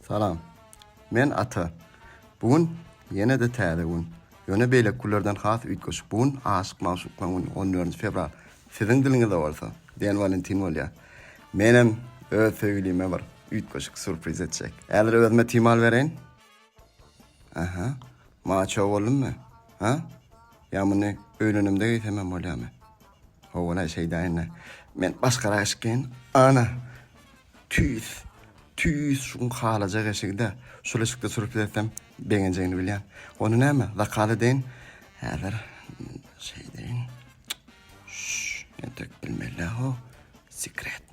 Salam. Men Ata. Bu gün ýene-de täze gün. Ýöne beýleki günlerden has üýtgeşik. Bu gün aşyk-magşuklaň güni, on dördünji fewral. Siziň diliňizde bolsa, Den Walentin bolýar. Menem öz söýgülime bir üýtgeşik sýurpriz etjek. Häzir özüme timal bereýin. Aha. Maço boldummy? Ha? Ýa muny öýlenemde geýsemem bolýarmy? Howala şeýdäýin-dä. Men başgarak eşik geýin. Ana! Tüýs, tüýs şuň halajak eşigi-dä. Şul eşikde sürpriz etsem, begenjegini bilýän. Ony näme, zakaz edeýin. Häzir şeýdeýin. Şşş, entek bilmeli-ho, sekret.